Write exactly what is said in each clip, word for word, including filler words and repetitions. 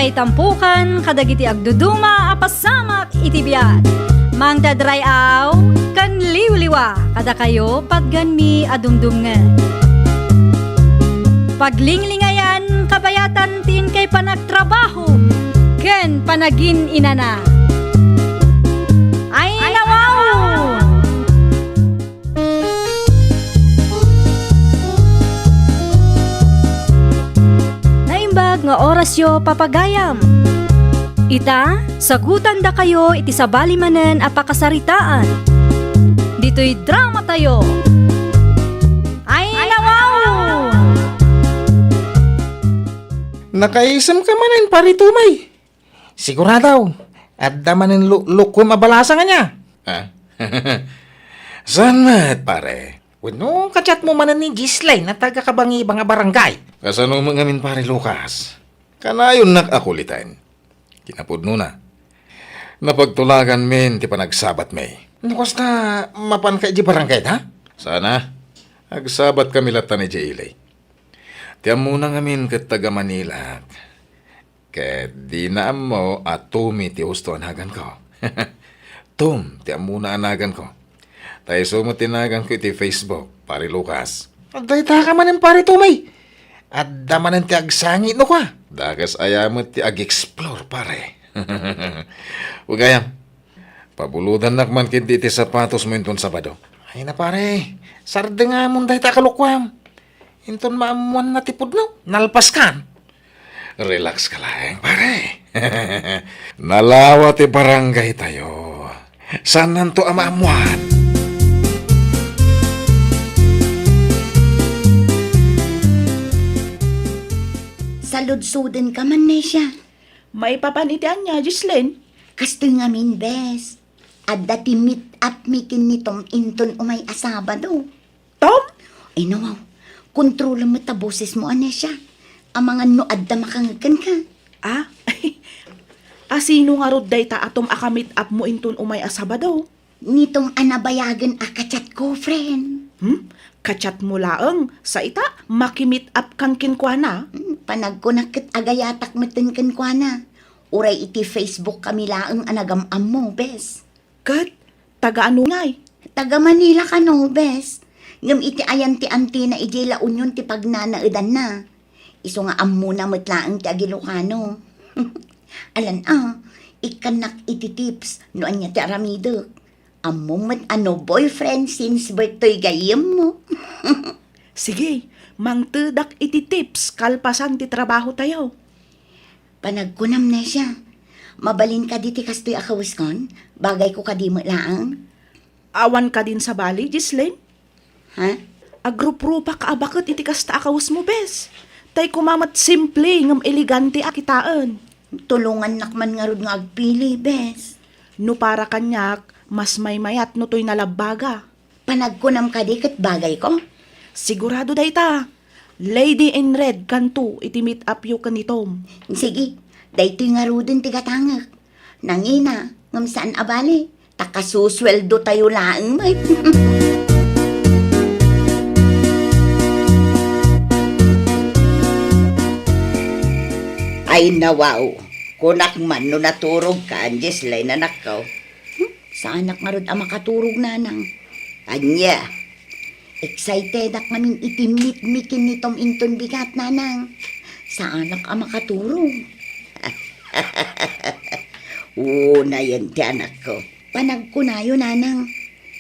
Itampukan kadagiti agduduma a pasamak iti biag. Mangted ray-aw ken liwliwa kadakayo patganmi a dumdumngeg. Paglinglingayan kabayatan ti inkay panagtrabaho ken panagin-inana. Ay, nawaw! Naimbag nga orasyo, papagayam. Ita, sagutandakayo iti sabali manen a pakasaritaan. Ditoy dramatayo. Ay, nawaw! Nakaisem ka manen, Pare Tommy. Sigurado, adda manen lu-, lukuem a balasa kaniak. Ah? Saan met, pare? Wenno, ka-chat mo manen ni Gislaine a taga-Cabangiban a barangay? Kasano met ngamin, Pare Lucas? Kanayonnak a kuliten. Kinapudnona, napagtulaganmin ti panagsabatmi. No kasta, mapanka idiay barangayda? Sana. Agsabatkami latta idiay ili. Ti ammona ngamin ket taga-Manila. Ket dina ammo a Tommy ti husto a naganko. Tom ti ammona a naganko. Ta isu met ti naganko iti Facebook, Pare Lucas. Dayta ka manen, Pare Tommy. Adda manen ti agsangit no kua. Dakes aya met ti ag-explore, pare. Ugayam, pabulodannak man ketdi iti sapatosmo inton Sabado. Ay na, pare, sardengamon dayta a kalukuam. Inton maammuanna ti pudno, nalpaskan. Relax ka laeng, pare. Nalawa ti barangaytayo. Saannanto a maammuan. Saludsodenka man, Nesia. Maipapan iti ania, Gislaine? Kastoy ngamin, bes. Adda ti meet up mi ken ni Tom inton umay a Sabado. Tom? Ay, nawaw. Kontrolem met ta bosesmo, Anesia. Amangan no adda makangeg kenka. Ah? Asino ngarud dayta a Tom a ka-meet up mo inton umay a Sabado? Ni Tom a nabayagen a ka-chat ko, friend. Hmm? Ka-chat mo laeng, sa ita, maki-meet up kan kenkuana? Hmm, panagkunak ket agayatak metten kenkuana. Uray iti Facebook kami laeng a nagam-ammo, bes. Ket, taga-ano ngay? Taga-Manila kano, bes. Ngem iti ayan ti antina idiay La Union ti pagnanaedanna. Isu nga ammona met laeng ti ag-Ilocano. Alan a, ikkannak iti tips no ania ti aramidek. Ammom met a no boyfriend since birth toy gayyemmo. Sige, mangtedak iti tips kalpasan ti trabahotayo. Panagkunam, Nesia. Mabalin kadi ti kastoy a kaweskon? Bagayko kadi met laeng? Awan kadin sabali, Gislaine? Ha? Agruprupak a abaket iti kasta a kawesmo, bes. Tay koma met simple ngem elegante a kitaen. Tulongannak man ngarud nga agpili, bes. No para kaniak, mas maymayat no toy nalabbaga. Panagkunam kadi ket bagayko? Sigurado dayta. Lady in Red kanto iti meet up yo ken ni Tom. Sige, daytoy ngaruden ti gatangek. Nangina, ngem saan a bale, ta kasusueldotayo laeng met. Ay, nawaw. Kunak man no naturogka, Angeles, lay nanakkaw. Hmm? Saanak ngarud a makaturog, nanang. Ania? Excitedak ngamin iti meet mi ken ni Tom inton bigat, nanang. Saanak a makaturog. Unayen ti anakko. Panagkunayo, nanang.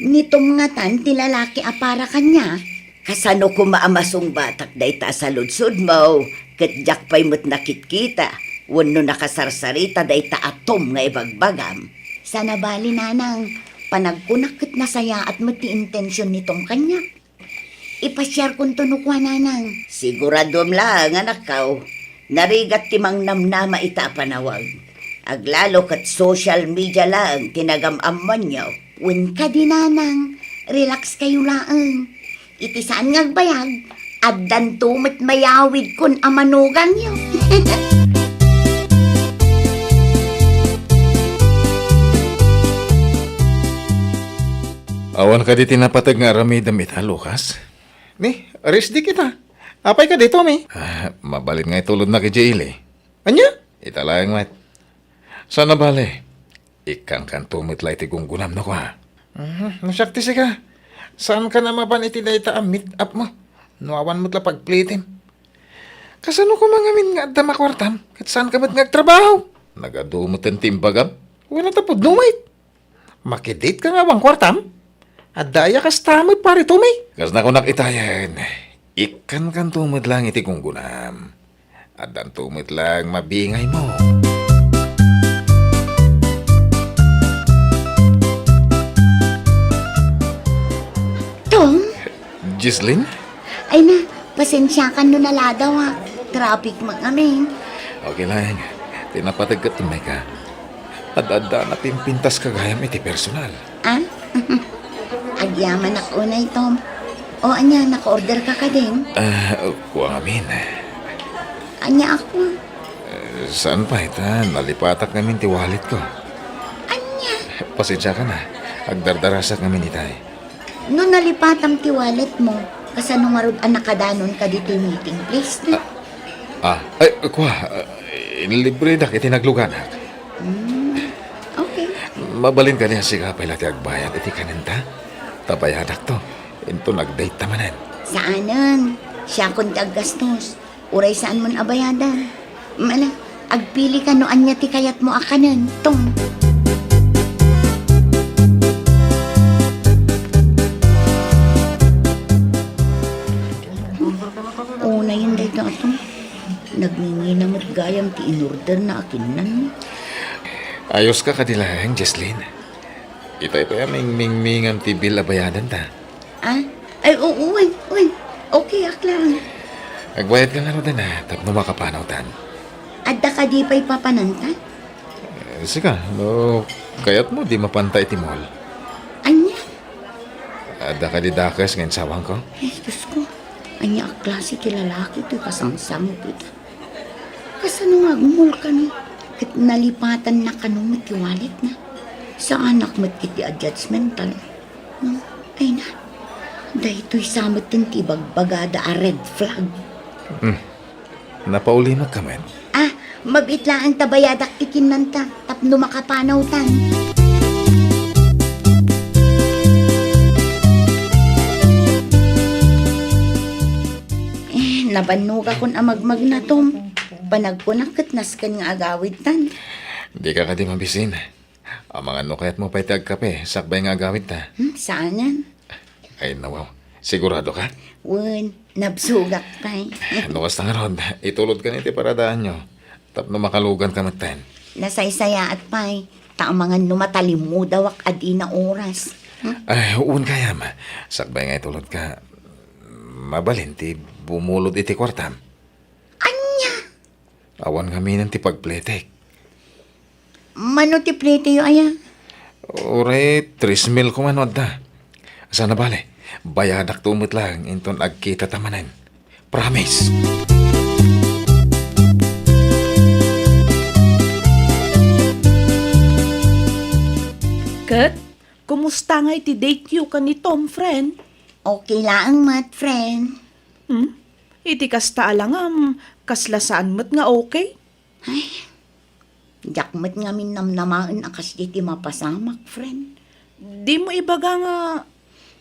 Ni Tom ngatan ti lalaki a para kaniak. Kasano koma a masungbatak dayta a saludsodmo, ket diak pay met nakitkita wenno nakasarsarita dayta a Tom nga ibagbagam? Saan a bale, nanang, panagkunak ket nasayaat met ti intension ni Tom kaniak. Ipasiarkonto no kua, nanang. Siguraduem laeng, anakkaw. Narigat ti mangnamnama ita a panawag. Aglalo ket social media laeng ti nagam-ammoanyo. Wen kadi, nanang, relax kayo laeng. Iti saan nga agbayag, addanto met mayawidkon a manugangyo. Awan kadi ti napateg nga aramidem ita, Lucas? Ni, resdi kita. Apay kadi, Tommy? Ah, mabalin nga itulodnak idiay ili. Ania? Ita laeng met. Saan a bale, ikkankanto met la iti gunggonam no kua. Mhm, no siak ti sika, saankan a mapan iti dayta a meet up mo. No awan met la pagplitim. Kasano koma ngamin nga adda makuartam, ket saanka met nga agtrabaho? Nagadu meten ti imbagam. Wala ta pudno met. Makidate ka nga awan kuartam? Adda aya kasta met, Pare Tommy? Kas nakunak itayen, ikkankanto met lang iti gunggonam. Addanto met lang mabingay mo. Tom? Jesslyn? Ay na, pasensiakan no naladawak. Traffic met ngamin. Okay lang. Ti napateg ket tumay ka. Ad-adda napimpintas ka gayam iti personal. Ah? Agyamanak unay, Tom. O ania, naka-order ka kadin? Ah, kua ngamin. Ania ako? Eh, saan pay ta, nalipatak ngamin ti wallet ko. Ania? Pasensiakan a. Agdardarasak ngamin itay. No nalipatam ti wallet mo, kasano ngarud a nakadanonka ditoy meeting place, no? Ah, ah, ay, kua, ah, inlibredak iti nagluganak. Hmm, okay. Mabalin kadi a sika pay la ti agbayad iti kanenta? Ta bayadakto, inton nag-date ta manen. Saanen, siakon ti aggastos. Uray saan mon a bayadan. Mala, agpili ka no ania ti kayat mo a kanen, Tom. Unayen dayta, Tom. Nagngingina met gayam ti inorderna a kinnan. Ayos ka kadi laeng, Jesslyn. Itay pay a mingmingmingam ti bill a bayadanta. Ah? Ay, oo, wen, wen. Okay, ak lang. Agbayad ka ngaruden a, tapno makapanawtan. Adda kadi pay papananta? Eh, sika, no kayat mo, di mapanta iti mall. Ania? Adda kadi dakes nga insawangko? Ay, Diyos ko. Ania a klase ti lalaki toy kasangsango kita? Kasano nga agmall kano? Ket nalipatanna kano met ti walletna? Saanak met iti a judgmental. No? Ay na, daytoy sa metten ti ibagbagada a red flag. Hmm. Napaulimek ka met? Ah, mabiit laeng ta bayadak ti kinnanta tapno makapanawtan. Eh, nabannogakon a magmagna, Tom. Panagkunak ket nasken nga agawidtan. Dika kadi mabisin. Amangan no kayatmo pay ti agkape, sakbay nga agawidta. Hmm, saanen? Ay, nawaw. Sigurado ka? Wen, nabsogak pay. No kasta ngarud, itulod ka ni ti paradaanyo. Tapno makalugan ka metten. Nasaysayaat pay, ta amangan no matalimudawak a dina oras. Hmm? Ay, wen gayam. Sakbay nga itulod ka, mabalin ti bumulod iti kuartam. Ania? Awan ngaminen ti pagpletek. Mano ti plete yo aya? Uray tres mil koma no adda. Saan a bale, bayadakto met lang inton agkita ta manen. Promise. Ket, kumusta ngay ti date yo ken ni Tom, friend? Okay laeng met, friend. Hmm? Iti kasta a langam, kasla saan met nga okay? Ay, diak met ngamin namnamaen a kasdi ti mapasamak, friend. Dimo ibaga nga...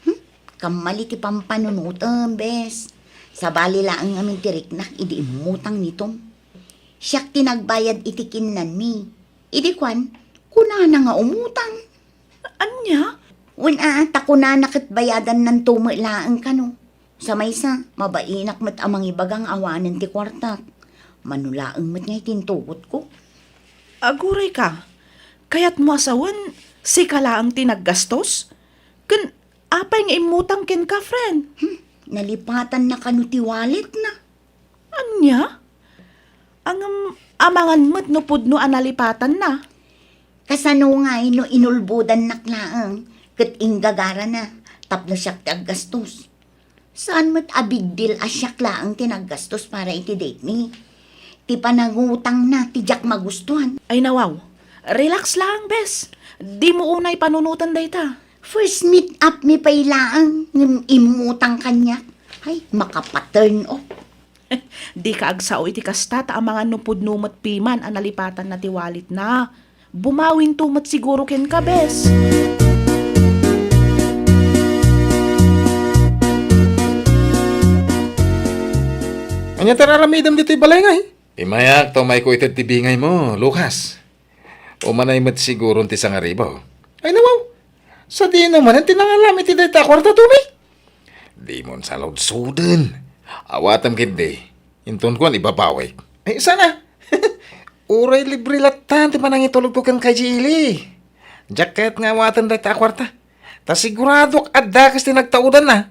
Hmm? Kammali ti pampanunotem, bes. Sabali laeng ngamin ti riknak idi immutang ni Tom. Siak ti nagbayad iti kinnanmi. Idi kuan, kunana nga umutang. Ania? Wen, a, ta kunana ket bayadannanto met laeng kano. Sa maysa, mabainak met a mangibaga nga awanen ti kuartak. Mano laeng met nga iti intugotko. Aguray ka, kayatmo a sawen, sika laeng ti naggastos? Ken apay nga immutang kenka, friend? Hmm, nalipatanna kano ti walletna. Ania? Ngem amangan met no pudno a nalipatanna. Kasano ngay no inulbodannak laeng ket inggagarana tapno siak ti aggastos? Saan met a big deal a siak laeng ti naggastos para iti date mi. Ti panangutangna ti diak magustuhan. Ay nawaw, relax laeng, bes. Dimo unay panunoten dayta. First meet up mi pay laeng ngem immutang kaniak. Ay, makapa-turn off. Dika agsao iti kasta, ta amangan no pudno met piman a nalipatanna ti walletna. Bumawinto met siguro kenka, bes. Ania ti aramidem ditoy balay ngay? Imayak ta umayko ited ti bingaymo, Lucas. Umanay met siguron ti sangaribu. Ay, nawaw. Sadino manen ti nangalam iti dayta a kuarta, Tommy? Dimon saludsuden. Awatem ketdi. Inton kuan, ibabawik. Ay, sana. Uray libre latta ti panangitulogko kenka idiay ili. Diak kayat nga awaten dayta a kuarta. Ta siguradok adda kas ti nagtaudanna.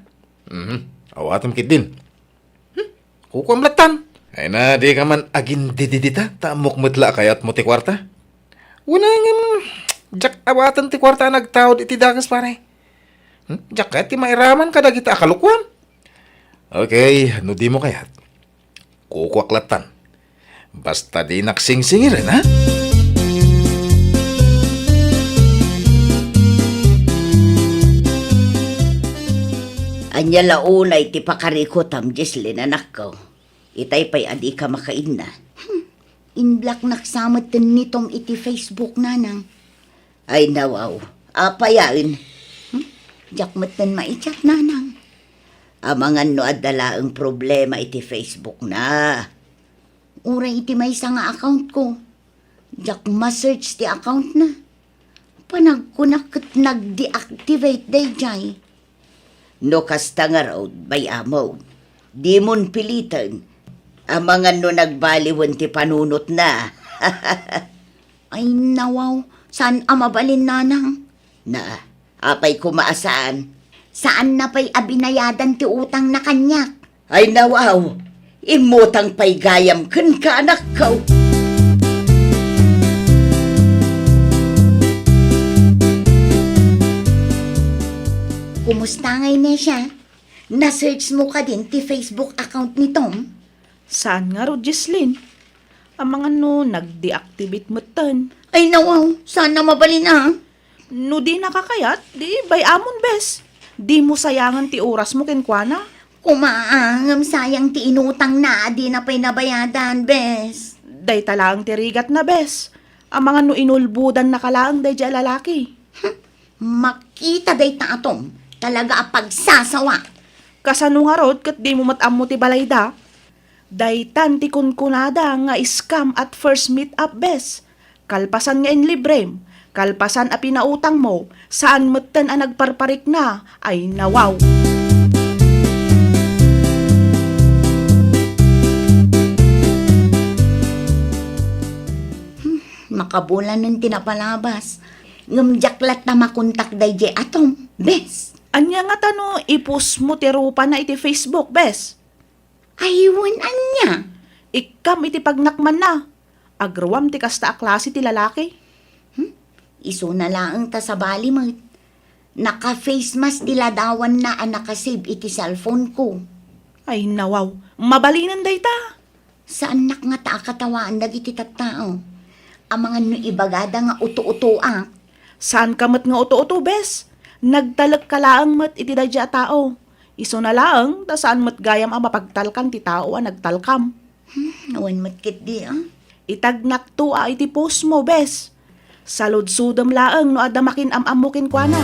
Mhm. Awatem ketdin. Hmm? Kukuam lattan. Ay na, dika man agindididita, ta ammok met la a kayatmo ti kuarta. Wen, ngem, diak awaten ti kuarta a nagtaud iti dakes, pare. Hmm? Diak kayat ti mairaman kadagita a kalukuam. Okay, no dimo kayat, kukuak lattan. Basta dinak singsingiren, ha? Ania la unay ti pakarikutam, Jesselyn, anakko? Itay pay a dika makainna. Hmm. In-blocknak sa metten ni Tom iti Facebook, nanang. Ay, nawaw. Apayen? Hmm? Diak metten mai-chat, nanang. Amangan no adda laeng problema iti Facebook na. Uray iti maysa nga account ko. Diak ma-search ti account na. Panagkunak ket nag-deactivate daydiay. No kasta ngarud, bay-amon, dimon piliten. Amangan no nagbaliwen ti panunotna. Ay, nawaw, saan a mabalin, nanang? Na, apay koma a saan? Saanna pay a binayadan ti utangna kaniak. Ay, nawaw, immutang pay gayam kenka, anakko. Kumusta ngay, Nesia? Na-search mo kadin ti Facebook account ni Tom? Saan ngarud, Jesselyn? Amangan no nag-deactivate metten. Ay, nawaw, saan a mabalin, a? No dinaka kayat, di bay-amon, bes. Dimo sayangen ti orasmo kenkuana. Koma, a, ngem sayang ti inutangna a dina pay nabayadan, bes. Dayta laeng ti rigatna, bes. Amangan no inulbodannaka laeng daydiay a lalaki. Hmm, makita dayta a Tom, talaga a pagsasawa. Kasano ngarud ket dimo met ammo ti balayda? Daytan ti kunkunada nga scam at first meet-up, bes. Kalpasan nga inlibrem, kalpasan a pinautangmo, saan metten a nagparparikna, ay nawaw. Hmm, makabulanen ti napalabas. Ngem diak latta makontak daydiay a Tom, bes. Ania ngata no i-post mo ti rupana iti Facebook, bes? Ay, wen, ania? Ikkam iti pagnakmanna. Agruam ti kasta a klase ti lalaki. Hmm? Isuna laeng ta sabali met. Naka-face mask ti ladawanna a naka-save iti cellphone ko. Ay, nawaw. Mabalinen dayta. Saannak ngata a katawaan dagiti tattao. Amangan no ibagada nga uto-utoak. Saanka met nga uto-uto, bes. Nagtalekka laeng met iti daydiay a tao. Isuna laeng ta saan met gayam a mapagtalkan ti tao a nagtalkam. Hmm, awan met ketdi, a. Itagnakto a iti post mo, bes. Saludsodem laeng no adda makin-am-ammo kenkuana.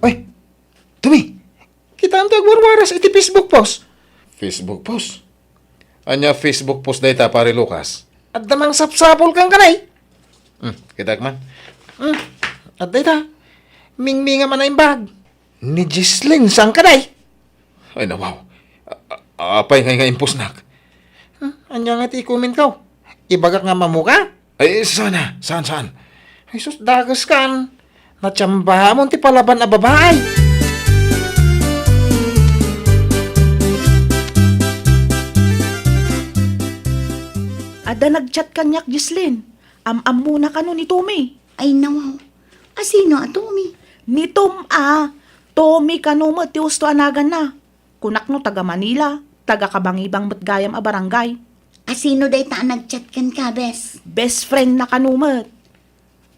Oy, Tommy, kitaem ti agwarwaras iti Facebook post. Facebook post? Ania Facebook post dayta, Pare Lucas? Adda mangsapsapul kenka, day. Hmm, kitak man. Hmm, adda ita. Mingmingam a naimbag. Ni Jesselyn, saan ka, day? Ay, nawaw. A-, a-, apay ngay nga impusnak? Hmm, ania nga ti i-comment ko? Ibagak nga mamuka? Ay, sana, saan, saan? Ay, sus, dages kan. Natsambamon ti palaban a babae. Adda nag-chat kaniak, Jesselyn. Am-ammona kano ni Tommy? Ay, nawaw. Asino a Tommy? Ni Tom a. Tommy kano met ti usto a naganna. Kunak no taga Manila, taga Kabangibang met gayam a barangay. Asino dayta a nag-chat kenka, bes? Best friend na kano met.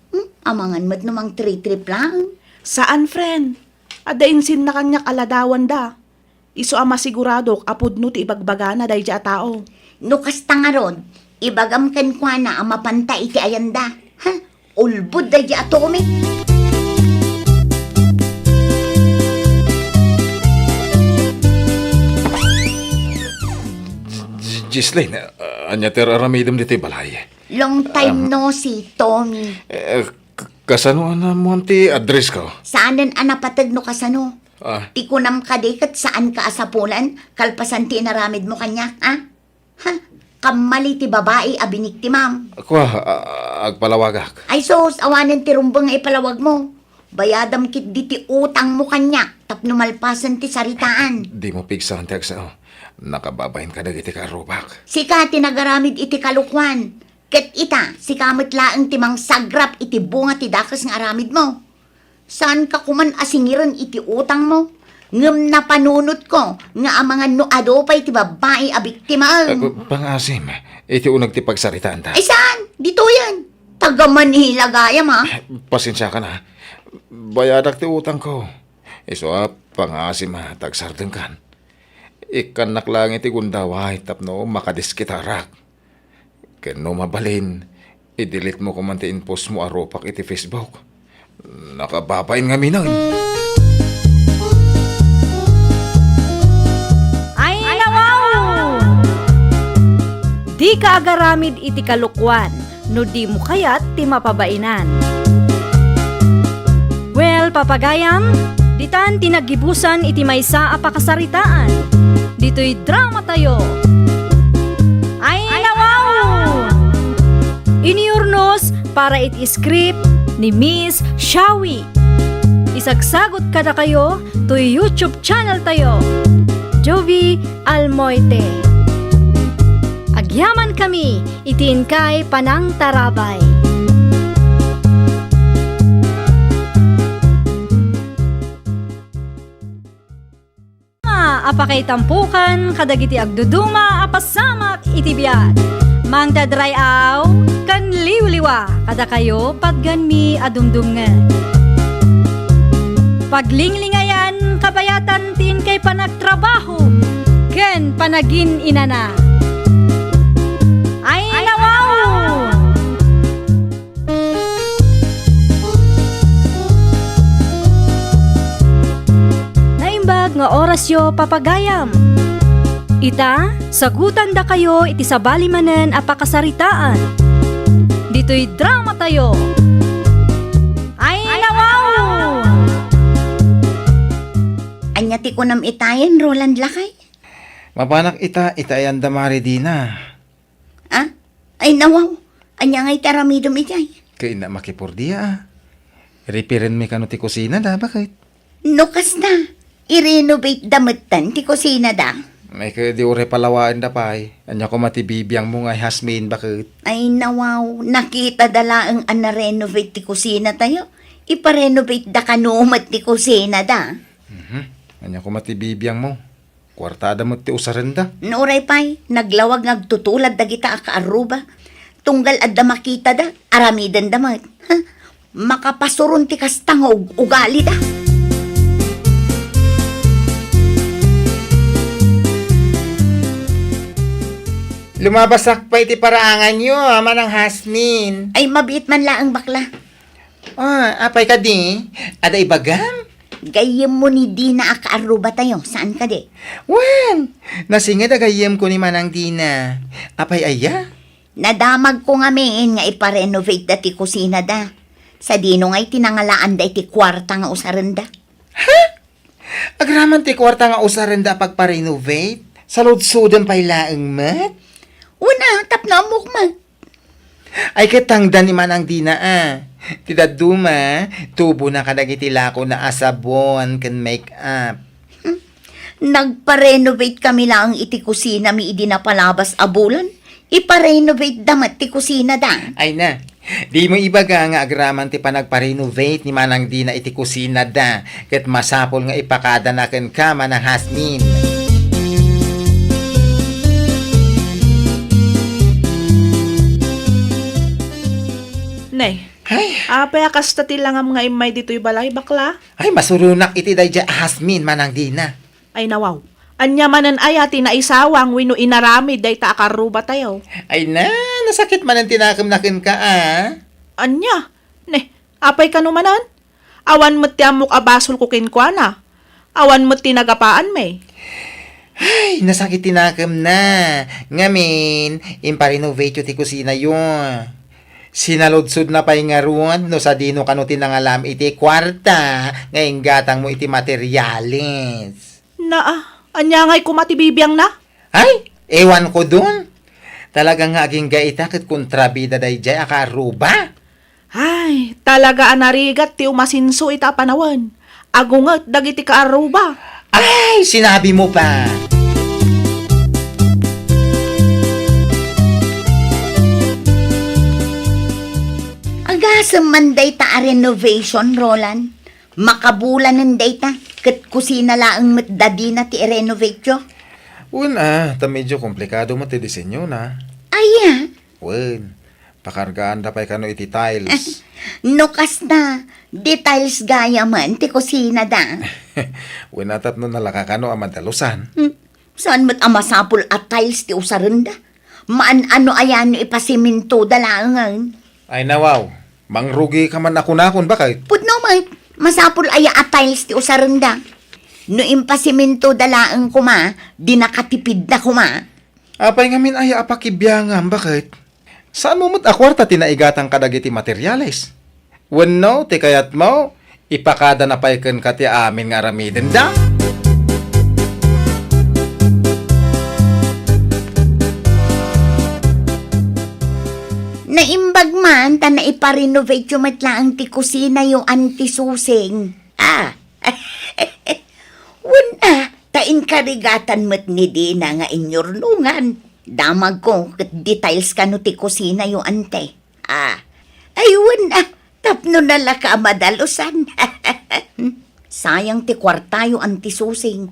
Hmm? Amangan met no mangtritrip laeng. Saan, friend. Adda insinna kaniak a ladawanda. Isu a masiguradok a pudno ti ibagbagana daydi a tao. No kasta ngarud, ibagam kenkuana a mapanta iti ayanda. Ha? Ulbod daydi a Tommy. J-, Gisline, ah, ania ti ar-aramidem ditoy balay? Long time Um, no see, Tommy. Eh, k-, kasano a naammoam ti address ko? Saanen a napateg no kasano. Ah. Ti kunam kadi ket saanka a sapulan, kalpasan ti inaramidmo kaniak, a? Ha? Kammali ti babai a biniktimam. Kua, a-, agpalawagak. Ay sus, awanen ti rumbeng nga ipalawagmo. Bayadam ketdi ti utangmo kaniak tapno malpasen ti saritaan. Dimo pigsaen ti agsao. Nakababain kadagiti kaarrubak. Sika ti nagaramid iti kalokuan. Ket ita, sika met laeng ti mangsagrap iti bunga ti dakes nga aramidmo. Saanka koman a singiren iti utangmo, ngem napanunotko nga amangan no adu pay ti babbai a biktimaem. Eh, pangaasim, iti uneg ti pagsaritaanta. Ay saan? Ditoyen. Taga Manila gayam, a. Pasensiakan, a. Bayadak ti utangko. Isu a pangaasim a tagsardengkan. Ikkannak laeng iti gundaway tapno makadiskitarak. Ken no mabalin, i-delete mo koman ti inpost mo a rupak iti Facebook. Nakababain ngamin. Ay, nawaw! Dika agaramid iti kalokuan no dimo kayat ti mapabainan. Well, papagayam, ditan ti naggibusan iti maysa a pakasaritaan. Ditoy dramatayo. Ay, nawaw! Inurnos para iti script ni Miss Shawi. Isagsagut kadakayo toy YouTube channel tayo, Jovie Almoite. Agyamankami iti inkay panangtarabay. A pakaitampokan kadagiti agduduma a pasamak iti biag. Mangdadray-aw ken liwliwa kadakayo patgenmi a dumdumngeg. Paglinglingayan kabayatan ti inkay panagtrabaho ken panagin-inana. Ay, nawaw! Naimbag nga orasyo, papagayam. Ita, sagutandakayo iti sabali manen a pakasaritaan. Ditoy dramatayo. Ay, nawaw! Ania ti kunam itayen, Roland lakay? Mapanak ita, ita ay anda Mari Dina. Ah? Ay, nawaw. Ania ngay ti aramidem idiay? Ket innak makipordia, a. Repair-enmi kano ti kusinada, baket? No kasta, i-renovate da metten ti kusinada. Ay, ket di uray palawaenda pay. Ania koma ti bibiangmo nga i-Jasmine, baket? Ay, nawaw. Nakitada laeng a na-renovate ti kusinatayo. Ipa-renovate da kano met ti kusinada. Mhm. Ania koma ti bibiangmo? Kuartada met ti usarenda. No uray pay, naglawag nga agtutulad dagita a kaarruba. Tunggal adda makitada, aramidenda met. Ha? Makapasuron ti kasta nga ug-, ugalida. Lumabasak pay ti paraanganyo, a, Manang Jasmine. Ay, mabiit man laeng, bakla. Ah, apay kadi? Adda ibagam? Gayyemmo ni Dina a kaarrubatayo, saan kadi? Wen, nasinged a gayyemko ni Manang Dina. Apay aya? Nadamagko ngamin nga ipa-renovate da ti kusinada. Sadino ngay ti nangalaanda iti kuarta nga usarenda? Ha? Agraman ti kuarta nga usarenda a pagpa-renovate? Saludsodem pay laeng met? Una, tapno ammok met. Ay, ket tangdan ni Manang Dina, a. Ti dadduma, tubona kadagiti lakona a sabon ken make-up. Hmm. Nagpa-renovate kami laeng iti kusinami idi napalabas a bulan. Ipa-renovate da met ti kusinada. Ay na, dimo ibaga nga agraman ti panagpa-renovate ni Manang Dina iti kusinada, ket masapul nga ipakadana kenka, Manang Jasmine. Nay, Ay. Apay a kasta ti langam nga immay ditoy balay, bakla? Ay, masuronak iti daydiay a Jasmine, Manang Dina. Ay, nawaw. Ania manen aya ti naisawang wenno inaramid dayta a karrubatayo? Ay na, nasakit manen ti nakemna kenka, a. Ania? Ne, apay kano manen? Awan met ti ammok a basolko kenkuana. Awan met ti nagapaanmi. Ay, nasakit ti nakemna. Ngamin, imparenovateyo ti kusinayo. Sinaludsodna pay ngarud no sadino kano ti nangalam iti kuarta nga inggatangmo iti materiales. Naa, ania ngay koma ti bibiangna? Ay, ewan ko dun. Talaga nga agingga ita ket kontrabida daydiay a kaarruba. Ay, talaga a narigat ti umasinso ita a panawen. Agunget dagiti kaarruba. Ay, sinabi mo pa! Agasem man dayta a renovation, Roland. Makabulanen dayta, ket kusina laeng met dadina ti i-renovateyo. Wen a, ta medyo komplikado met ti disenyona. Aya? Wen, pakargaanda pay kano iti tiles. No kasta, di tiles gayamen ti kusinada. Wen a, tapno nalaka kano a madalusan. Hmm. Saan met a masapul a tiles ti usarenda? Maan-ano aya no ipasimintoda laengen? Ay nawaw, mangrugi ka man a kunakon, baket? Pudno met, masapul aya a tiles ti usarenda? No impasimintoda laeng koma, di nakatipidna koma. Apay ngamin aya a pakibiangam, baket? Saanmo met a kuarta ti naigatang kadagiti materiales? Wenno, ti kayatmo, ipakadana pay kenka ti amin nga aramidenda? Naimbag man ta naiparenovateyo met laeng ti kusinayo, Auntie Susing. Ah, wen a, ta inkarigatan met ni Dina nga inyurnongan. Damagko ket details kano ti kusinayo, Ante. Ah, ay wen a, tapno nalaka a madalusan. Sayang ti kuartayo, Auntie Susing.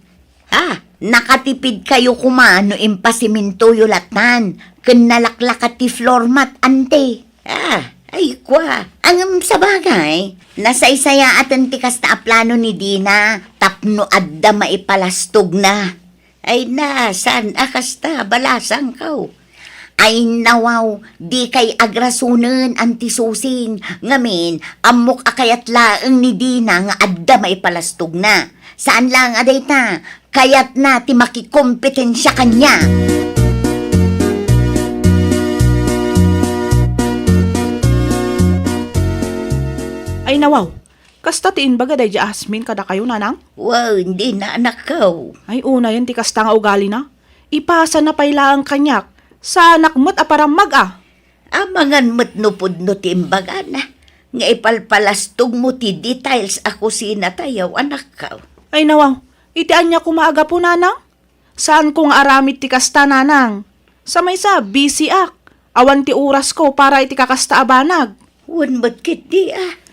Ah, nakatipid kayo koma no impasimintoyo lattan, ken nalaklaka ti floor mat, Ante. Ah, ay kua. Ngem sabagay, nasaysayaaten ti kasta a plano ni Dina tapno adda maipalastogna. Ay na, saan a kasta, balasangko. Ay nawaw, dikay agrasonen, Auntie Susing. Ngamin, ammok a kayat laeng ni Dina nga adda maipalastogna. Saan laeng a dayta, kayatna ti makikompetensia kaniak. Ay nawaw, kasta ti imbaga daydi a Jasmine kadakayo, nanang? Wen, dina, anakko. Ay, unayen ti kasta nga ugalina. Ipasana pay laeng kaniak. Saanak met a parammag a. Amangan met no pudno ti imbagana nga ipalpalastogmo ti details a kusinatayo, anakko. Ay nawaw, iti ania koma a gapu, nanang? Saanko nga aramid ti kasta, nanang. Sa maysa, busy-ak. Awan ti orasko para iti kakasta a banag. Wen met ketdi a.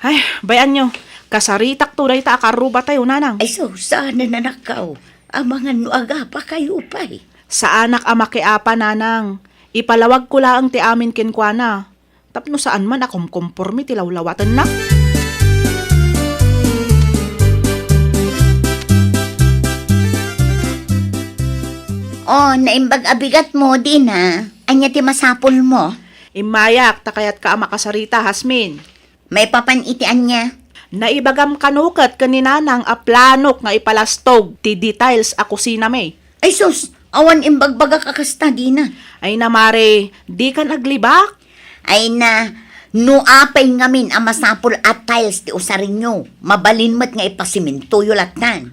Ay, bay-anyo, kasaritakto dayta a karrubatayo, nanang. Ay sus, saan a, anakko. Amangan no agapakayo pay. Saanak a makiapa, nanang. Ipalawagko laeng ti amin kenkuana. Tapno saan man a kumkomporme ti lawlawatenna. Oh, naimbag a bigatmo, Dina. Ania ti masapulmo? Immayak, ta kayatka a makasarita, Jasmine. Maipapan iti ania? Naibagam kano ket ken ni nanang a planok nga ipalastog ti details a kusinami. Ay sus, awan imbagbagak a kasta, Dina. Ay na, mare, dikan aglibak. Ay na, no apay ngamin a masapul a tiles ti usarenyo, mabalin met nga ipasimintoyo lattan.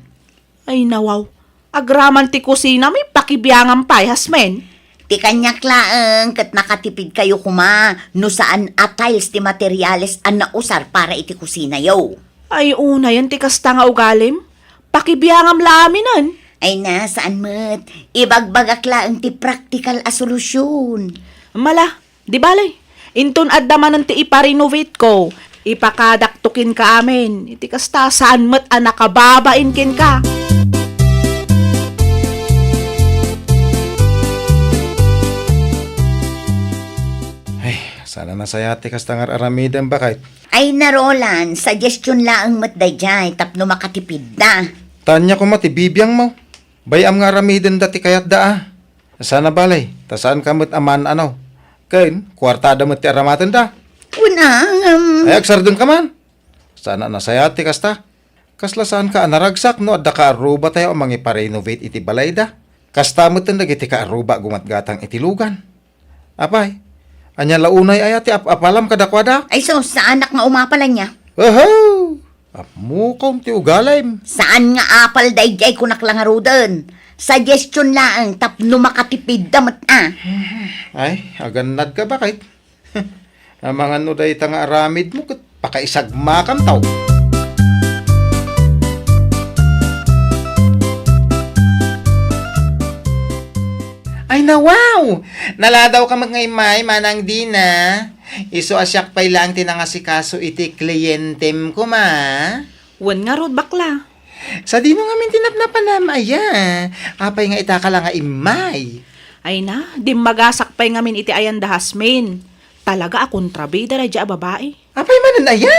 Ay nawaw, agraman ti kusinami, pakibiangam pay, Jasmine. Ti kaniak laeng ket nakatipidkayo koma no saan a tiles ti materiales a nausar para iti kusinayo. Ay, unayen ti kasta nga ugalim. Pakibiangam la aminen. Ay na, saan met. Ibagbagak laeng ti praktikal a solusyon. Mala, di bale. Inton adda manen ti ipa-renovate ko, ipakadakto kenka amin. Iti kasta, saan met a nakababain kenka. Ay, Saan a nasayaat ti kasta nga ar-aramidem, baket? Ay na, Roland, suggestion laeng met daydiay tapno makatipidda. Ta ania koma ti bibiangmo? Bay-am nga aramidenda ti kayatda a. Saan a bale, ta saanka met a man-ano. Ken, kuartada met ti aramatenda. Kuna, ngem Ay, agsardengka man. Saan a nasayaat ti kasta. Kasla saanka a naragsak no adda kaarrubatayo a mangiparenovate iti balayda. Kasta metten dagiti kaarruba a gumatgatang iti lugan. Apay, ania la unay aya ti ap-apalam kadakuada? Ay sus, saanak nga umapal ania. Oho! Ammokon ti ugalim. Saan nga apal daydiay, kunak la ngaruden. Suggestion laeng tapno makatipidda met a. Ay, agannadka, baket? Amangan no dayta nga aramidmo ket pakaisagmakanto. Ay, nawaw! Naladawka met nga immay, Manang Dina. Isu a siak pay laeng ti nangasikaso iti klientem koma. Wen ngarud, bakla. Sadino ngamin ti napnapanam aya? Apay nga itaka la nga immay? Ay na, dimmagasak pay ngamin iti ayan da Jasmine. Talaga a kontrabida daydiay a babai. Apay manen aya?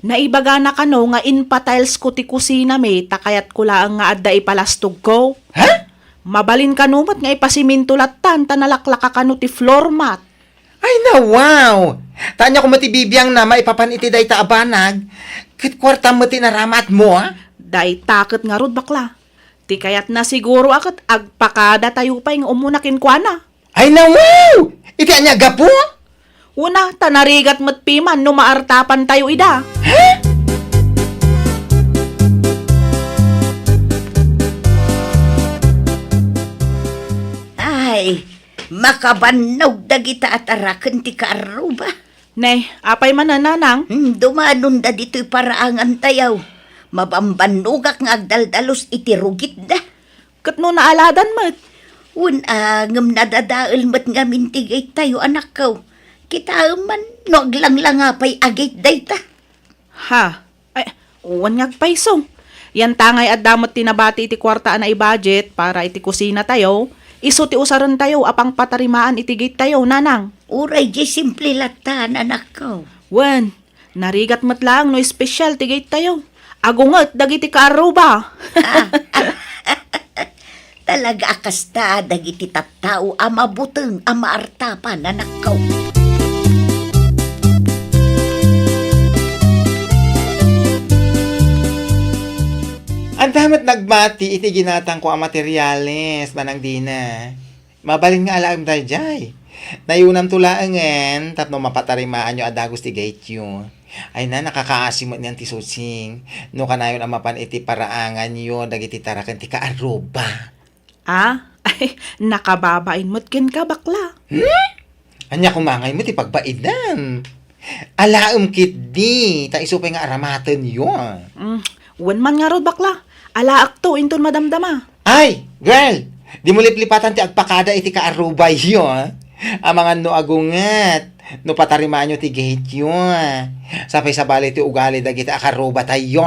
Naibagana kano nga inpa-tiles ko ti kusina mi ta kayatko laeng nga adda ipalastogko. Ha? Mabalin kano met nga ipasiminto lattan ta nalaklaka kano ti floor mat. Ay, nawaw! Ta ania koma ti bibiangna maipapan iti dayta a banag, ket kuartam met ti naramatmo, a? Dayta ket ngarud, bakla. Ti kayatna siguro a ket agpakadatayo pay nga umuna kenkuana. Ay, nawaw! Iti ania a gapu? Una, ta narigat met piman no maartapantayo ida. Ha? Ay, makabannog dagita a taraken ti kaarruba. Ne, apay manen, nanang? Hmm, dumanonda ditoy paraangantayo. Mabambannogak nga agdaldalus iti rugitda. Ket no naaladan met? Wen a, ngem nadadael met ngamin ti gate tayo, anakko. Kitaem man no aglanglanga pay a gate dayta. Ha? Ay, wen nga agpayso. Yantangay adda met ti nabati iti kuarta a naibudget para iti kusina tayo, isu ti usaren tayo a pangpatarimaan iti gate tayo, nanang. Uray di simple latta, anakko. Wen, narigat met laeng no espesyal ti gate tayo. Agunget dagiti kaarruba. Ah, talaga a kasta dagiti tattao a mabuteng a maartapan, anakko. Adda met nagbati iti ginatangko a materiales, Manang Dina. Mabalin nga alaem daydiay. Nayunamto laengen tapno mapatarimaanyo a dagus ti gateyo. Ay na, nakakaasi met nian ti Susing. No kanayon a mapan iti paraanganyo dagiti taraken ti kaarruba. Ah? Ay, nakababain met kenka, bakla. Hmm? Ania koma ngay met ti pagbainam? Alaem ketdi, ta isu pay nga aramatenyo. Mm, wen man ngarud, bakla. Alaekto inton madamdama. Ay, girl! Dimo liplipatan ti agpakada iti kaarrubayo, a. Amangan no agunget, no patarimaanyo ti gateyo, a. Sapay sabali ti ugali dagiti a kaarrubatayo.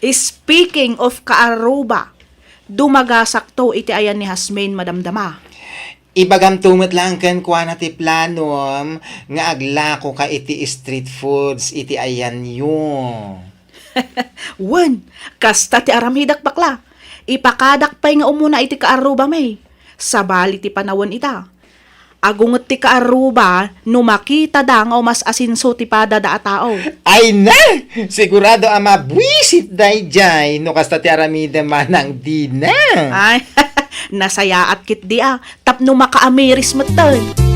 Speaking of kaarruba, dumagasakto iti ayan ni Jasmine madamdama. Ibagamto met laeng kenkuana ti planom nga aglakoka iti street foods iti ayanyo. Wen, kasta ti aramidek, bakla. Ipakadak pay nga umuna iti kaarrubami. Sabali ti panawen ita. Agunget ti kaarruba no makitada nga umas-asinso ti padada a tao. Ay na! Sigurado a mabuisit daydiay no kasta ti aramidem, Manang Dina. Ay, nasayaat ketdi a, tapno makaamiris metten.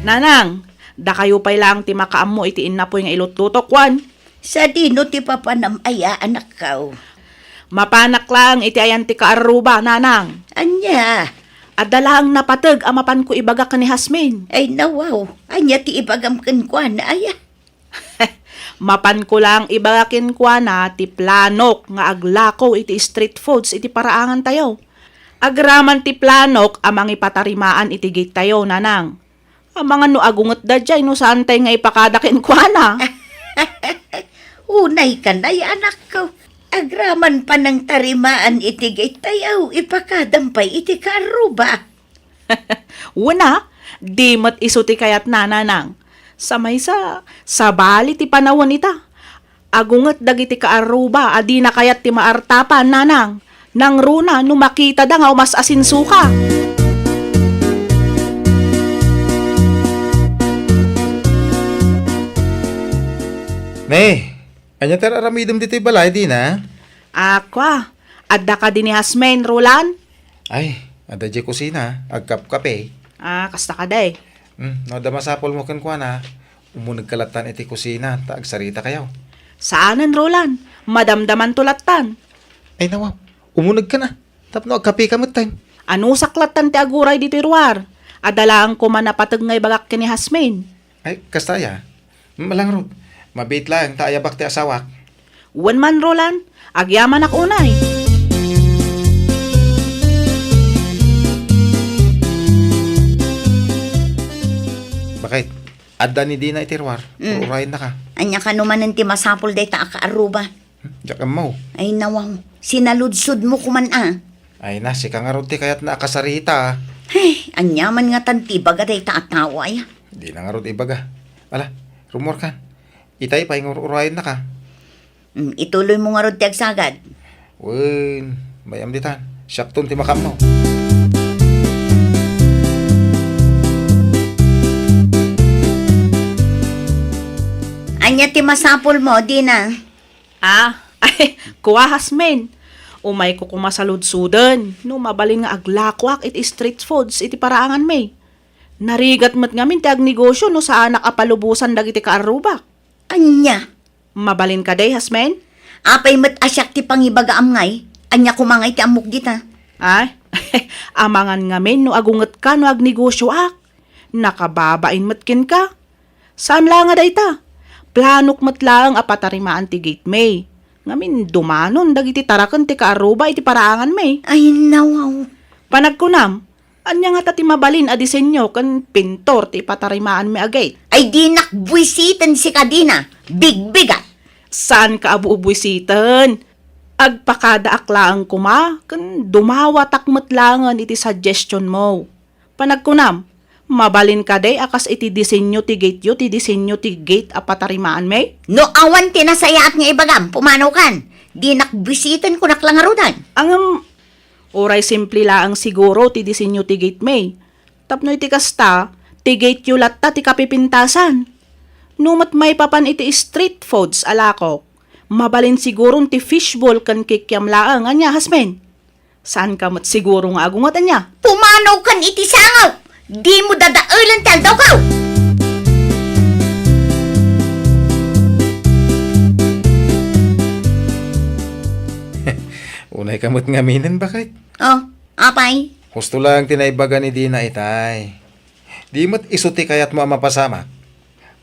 Nanang, dakayo pay laeng ti makaammo iti innapoy nga ilutlutok, wen? Sadino ti papanam aya, anakko? Mapanak laeng iti ayan ti kaarruba, nanang. Ania? Adda laeng napateg a mapanko ibaga ken ni Jasmine. Ay, nawaw. Ania ti ibagam kenkuana, aya? Mapanko laeng ibaga kenkuana ti planok nga aglako iti street foods iti paraangantayo. Agraman ti planok a mangipatarimaan iti gate tayo, nanang. Amangan no agunget daydiay no saantay nga ipakada kenkuana. Unay kanay, anakko. Agraman panangtarimaan iti gate, tay aw, ipakadam pay iti kaarruba. Wen a, di met isu ti kayatna, nanang. Sa maysa, sabali ti panawen ita. Agunget dagiti kaarruba a dina kayat ti maartapan, nanang. Nangruna no makitada nga umas-asinsoka. Ne, ania ti ar-aramidem ditoy balay, Dina? A, kua, adda kadi ni Jasmine, Roland? Ay, adda diay kusina, agkapkape. A, kasta kadi. Hmm, no adda masapulmo kenkuana, umunegka lattan iti kusina, ta agsaritakayo. Saanen, Roland. Madamdamanto lattan. Ay, nawaw. Umunegka na. Tapno agkapeka metten. Anusak lattan ti aguray ditoy ruar. Adda laeng koma napateg nga ibagak ken ni Jasmine. Ay, kasta aya? Malangrud. Mabiit laeng ta ayabak ti asawak. Wen man, Roland. Agyamanak unay. Bakit? Adda ni Dina iti ruar. Mm. Ur-urayennaka. Ania kano manen ti masapul dayta a kaarruba? Hmm, diak ammo. Ay, nawaw. Sinaludsodmo koman a. Ay na, sika ngarud ti kayatna a kasarita, a. Ay, ania man ngatan ti ibaga dayta a tao, aya? Dina ngarud ibaga. Ala, rummuarkan. Itay pay nga ur-urayennaka. Mm, ituloymo ngarud ti agsagad. Wen, bay-am ditan. Siakton ti makaammo. Ania ti masapulmo, Dina? A, ay, kua, Jasmine. Umayko koma saludsoden no mabalin nga aglakoak iti street foods iti paraanganmi. Narigat met ngamin ti agnegosio no saanak a palubosan dagiti kaarrubak. Ania? Mabalin kadi, Jasmine? Apay met a siak ti pangibagaam ngay? Ania koma ngay ti ammok dita? Ay, amangan ngamin no agungetka no agnegosioak. Nakababain met kenka. Saan la nga dayta. Planok met laeng a patarimaan ti gate mi. Ngamin dumanon dagiti taraken ti kaarruba iti paraanganmi. Ay, nawaw. Panagkunam, ania ngata ti mabalin a disenyo ken pintor ti ipatarimaanmi a gate? Ay, dinak buisiten sika, Dina. Bigbigat. Saanka a bubuisiten. Agpakadaak laeng koma ken dumawatak met laengen iti suggestionmo. Panagkunam, mabalin kadi a kas iti disenyo ti gate-yo ti disenyo ti gate a patarimaanmi? No awan ti nasayaat nga ibagam, pumanaw kan. Dinak buisiten, kunak la ngaruden. Ngem, uray simple laeng siguro ti disenyo ti gate mi. Tapno iti kasta, ti gate-yo latta ti kapipintasan. No met maipapan iti street foods a lakok, mabalin siguron ti fishball ken kikiam laeng, ania, Jasmine? Saanka met siguro nga agunget, ania? Pumanaw kan iti sangaw! Dimo dadaelen ti aldawko! Unayka met ngaminen, baket? Oh, apay? Husto laeng ti naibaga ni Dina itay. Di met isu ti kayatmo a mapasamak.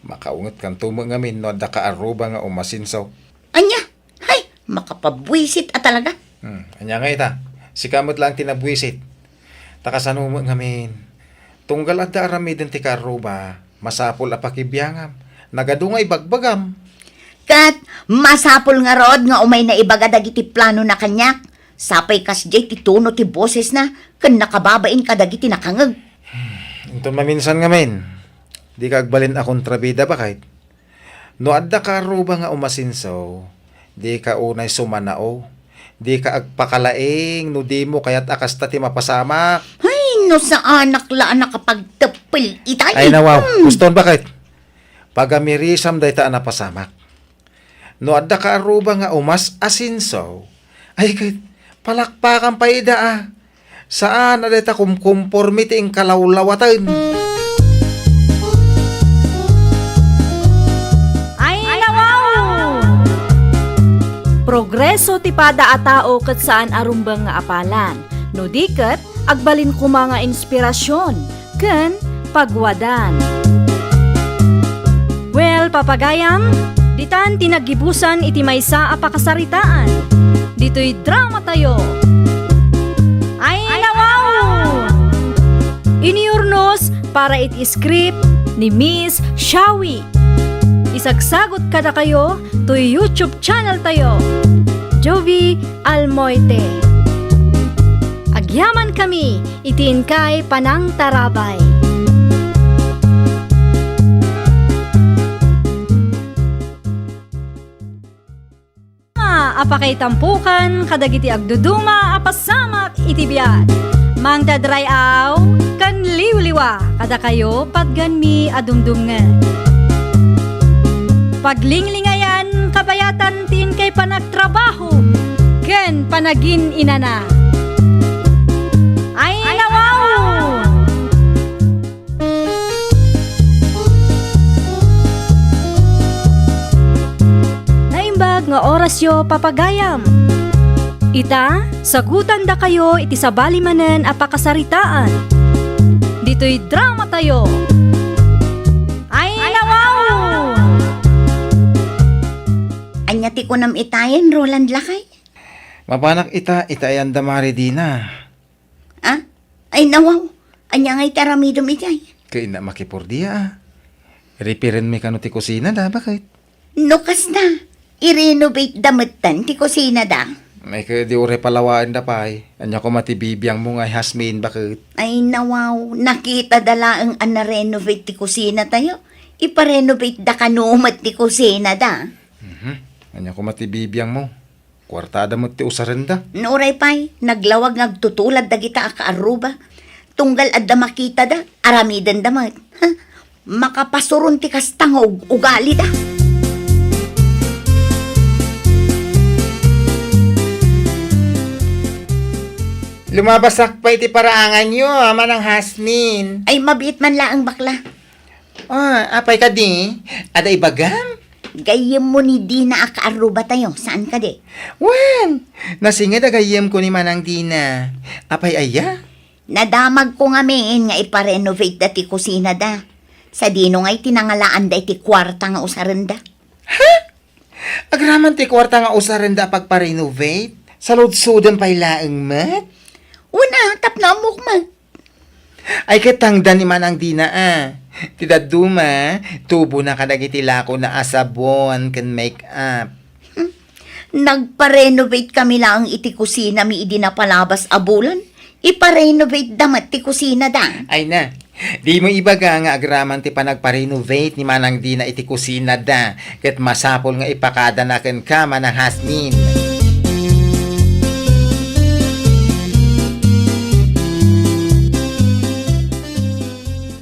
Makaungetkanto met ngamin no adda kaarruba nga umasinso. Ania? Hay, makapabuisit a talaga. Hmm, ania nga ita? Sika met laeng ti nabuisit. Ta kasano met ngamin? Tunggal adda aramiden ti kaarruba, masapul a pakibiangam. Nagadu nga ibagbagam. Ket masapul ngarud nga umayna ibaga dagiti planona kaniak. Sapay kasdiay ti tono ti bosesna ken nakababain kadagiti nakangeg. Inton maminsan ngamin, dika agbalin a kontrabida, baket? No adda kaarruba nga umasinso, dika unay sumanao. Dika agpakalaing no dimo kayat a kasta ti mapasamak. Ay, no saanak la a nakapagteppel itay. Ay, nawaw. Hmm. Huston, baket? Pagamirisam dayta a napasamak. No adda kaarruba nga umas-asinso, ay ket palakpakan pay ida a. Saan a dayta kumkumpormi ti inkalawlawaten. Ay, nawaw! Progreso ti pada a tao ket saan a rumbeng nga apalan. No di ket, agbalin koma nga inspirasyon ken pagwadan. Well, papagayam, ditan ti naggibusan iti maysa a pakasaritaan. Ditoy drama tayo. Ay, nawaw! Inurnos para iti script ni Miss Shawi. Isagsagot kadakayo toy YouTube channel tayo. Jovi Almoite. Agyamankami iti inkay panangtarabay. A pakaitampukan kadagiti agduduma a pasamak iti biag. Mangted ray-aw ken liwliwa kadakayo patgenmi a dumdumngeg. Paglinglingayan kabayatan ti inkay panagtrabaho ken panagin-inana. Ay, nawaw! Naimbag nga orasyo, papagayam. Ita, sagutandakayo iti sabali manen a pakasaritaan. Ditoy dramatayo. Ay, nawaw! Ania ti kunam itayen, Roland lakay? Mapanak ita, ita ayan da Mari Dina. Ah? Ay, nawaw. Ania ngay ti aramidem idiay? Ket innak makipordia, a. Ripirenmi kano ti kusina da, baket? No kasta, i-renovate da metten ti kusina da. Ay, ket di uray palawaen da pay. Ania koma ti bibiangmo ngay, Jasmine, baket? Ay, nawaw. Nakita da laeng a na-renovate ti kusina tayo. Ipa-renovate da kano met ti kusina da. Mhm. Ania koma ti bibiangmo? Kuartada met ti usarenda. No uray pay, naglawag nga agtutulad dagita a kaarruba. Tunggal adda makitada, aramidenda met. Ha? Makapasuron ti kasta nga ug-, ugalida. Lumabasak pay ti paraanganyo, a Manang Jasmine. Ay, mabiit man laeng, bakla. Ah, apay kadi? Adda ibagam? Gayyemmo ni Dina a kaarrubatayo, saan kadi? Wen, nasinged a gayyemko ni Manang Dina. Apay aya? Nadamagko ngamin nga ipa-renovate da ti kusina da. Sadino ngay ti nangalaanda iti kuarta nga usarenda? Ha? Agraman ti kuarta nga usarenda a pagpa-renovate? Saludsoden pay laeng met? Una, tapno ammok met. Ay, ket tangdan ni Manang Dina, a. Ti dadduma, tubona kadagiti lakona a sabon ken make-up. Hmm. Nagpa-renovate kami laeng iti kusinami idi napalabas a bulan. Ipa-renovate da met ti kusina da. Ay na, dimo ibaga nga agraman ti panagpa-renovate ni Manang Dina iti kusina da. Ket masapul nga ipakadana kenka, Manang Jasmine.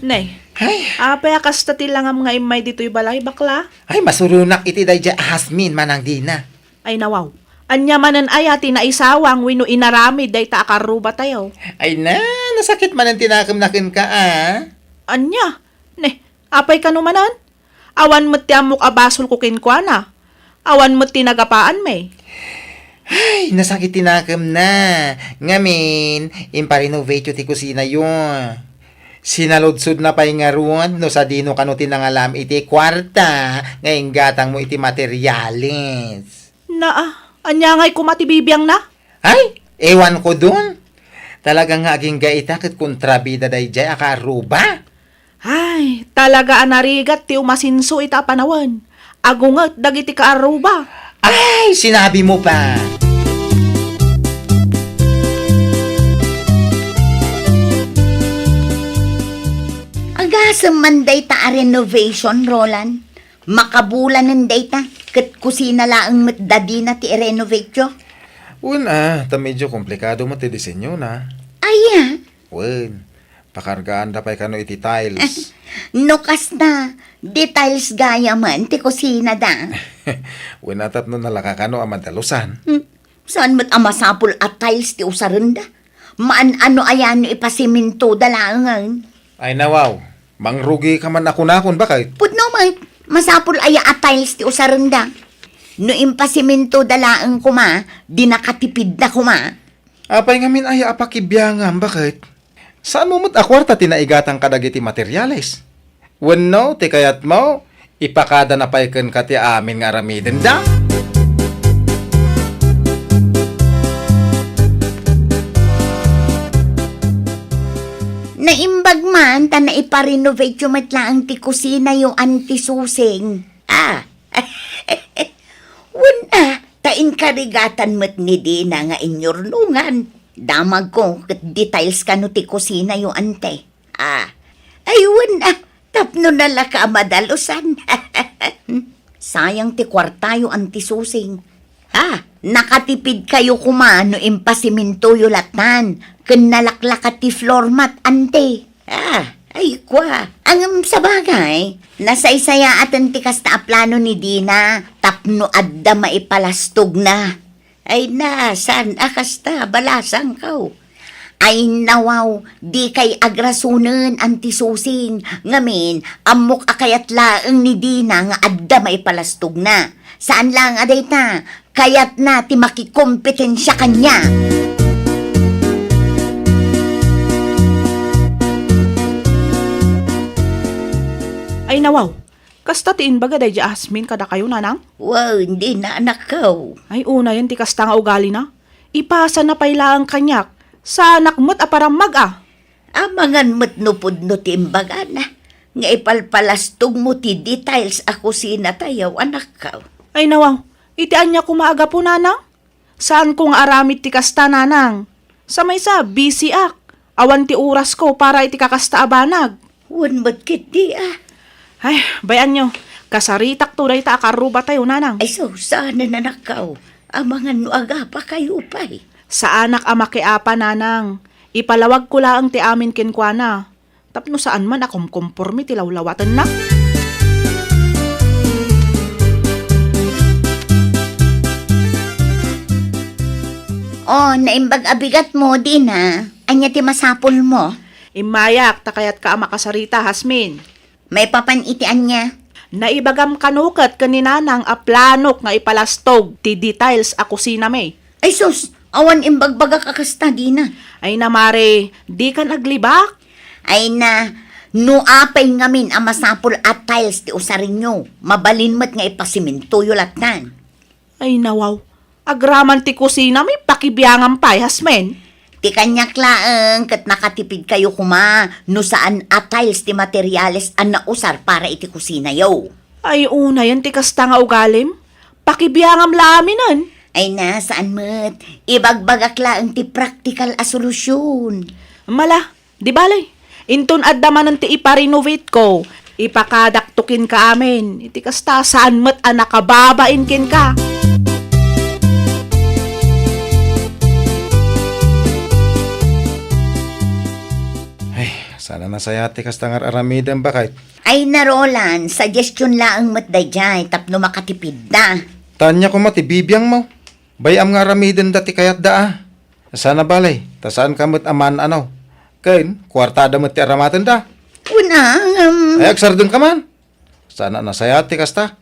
Nay, ay, apay a kasta ti langam nga immay ditoy balay, bakla? Ay, masuronak iti daydiay a Jasmine, Manang Dina. Ay, nawaw. Ania manen aya ti naisawang wenno inaramid dayta a karrubatayo? Ay na, nasakit manen ti nakemna kenka, a. Ania? Ne, apay kano manen? Awan met ti ammok a basolko kenkuana. Awan met ti nagapaanmi. Ay, nasakit ti nakemna. Ngamin, impa-renovateyo ti kusinayo. Sinaludsodna pay ngarud no sadino kano ti nangalam iti kuarta nga inggatangmo iti materiales. Naa, ania ngay koma ti bibiangna? Ay, ewan ko dun. Talaga nga agingga ita ket kontrabida daydiay a kaarruba. Ay, talaga a narigat ti umasinso ita a panawen. Agunget dagiti kaarruba. Ay, sinabi mo pa! Agasem man dayta a renovation, Roland. Makabulanen dayta, ket kusina laeng met da dina ti i-renovateyo. Wen a, ta medyo komplikado met ti disenyona. Aya? Wen, pakargaanda pay kano iti tiles. No kasta, di tiles gayamen ti kusina da. Wen a tapno nalaka kano a madalusan. Hmm. Saan met a masapul a tiles ti usarenda? Maan-ano aya no ipasiminto da laengen? Ay nawaw, mangrugika man a kunakon, baket? Pudno met, masapul aya a tiles ti usarenda? No impasiminto da laeng koma, di nakatipid da koma. Apay ngamin aya a pakibiangam, baket? Saanmo met a kuarta ti naigatang kadagiti materiales? Wenno, ti kayatmo, ipakadana pay kenka ti amin nga aramidenda? Naimbag man ta naipa-renovateyo met laeng ti kusinayo, Auntie Susing. Ah. Wen a, ta Inkarigatan met ni Dina nga inyurnongan. Damagko ket details kano ti kusinayo, ante. Ah, ay, wen, ah, tapno nalaka a madalusan. Sayang ti kuartayo, Anti Susing. Ah, nakatipid kayo koma no impasimintoyo lattan ken nalaklaka ti floor mat, ante. Ah, ay, kua. Ngem sabagay, nasaysayaaten ti kasta a plano ni Dina tapno adda maipalastogna. Ay na, saan a kasta, balasangko. Ay nawaw, dikay agrasonen, Anti Susing. Ngamin, ammok a kayat laeng ni Dina nga adda maipalastogna. Saan laeng a dayta, kayatna ti makikompetensia kaniak. Ay nawaw, kasta ti imbaga daydi a Jasmine kadakayo, nanang? Wen, Dina, anakko. Ay, unayen ti kasta nga ugalina. Ipasana pay laeng kaniak. Saanak met a parammag a. Amangan met no pudno ti imbagana nga ipalpalastogmo ti details a kusinatayo, anakko. Ay nawaw, iti ania koma a gapu, nanang? Saanko nga aramid ti kasta, nanang. Sa maysa, busyak. Awan ti orasko para iti kakasta a banag. Wen met ketdi a. Ay, bay-anyo, kasaritakto dayta a karrubatayo, nanang. Ay sus, saan, anakko. Amangan no agapakayo pay. Saanak a makiapa, nanang. Ipalawagko laeng ti amin kenkuana. Tapno saan man a kumkomporme ti lawlawatenna. Oh, naimbag a bigatmo, Dina. Ania ti masapulmo? Immayak, ta kayatka a makasarita, Jasmine. Maipapan iti ania? Naibagam kano ket ken ni nanang a planok nga ipalastog ti details a kusinami. Ay sus, awan imbagbagak a kasta, Dina. Ay na, mare, dikan aglibak. Ay na, no apay ngamin a masapul a tiles ti usarenyo, mabalin met nga ipasimintoyo lattan. Ay nawaw, agraman ti kusinami, pakibiangam pay, Jasmine. Ti kaniak laeng ket nakatipidkayo koma no saan a tiles ti materiales a nausar para iti kusinayo. Ay, unayen ti kasta nga ugalim. Pakibiangam la aminen. Ay na, saan met. Ibagbagak laeng ti praktikal a solusyon. Mala, di bale. Inton adda manen ti ipa-renovate ko, ipakadakto kenka amin. Iti kasta, saan met a nakababain kenka. Ay, saan a nasayaat ti kasta nga ar-aramidem, baket. Ay na, Roland, suggestion laeng met daydiay tapno makatipidda. Ta ania koma ti bibiangmo? Bay-am nga aramidenda ti kayatda a. Saan a bale, ta saanka met a maan-anaw. Ken, kuartada met ti aramatenda. Kuna, ngem. Ay, agsardengka man. Saan a nasayaat ti kasta.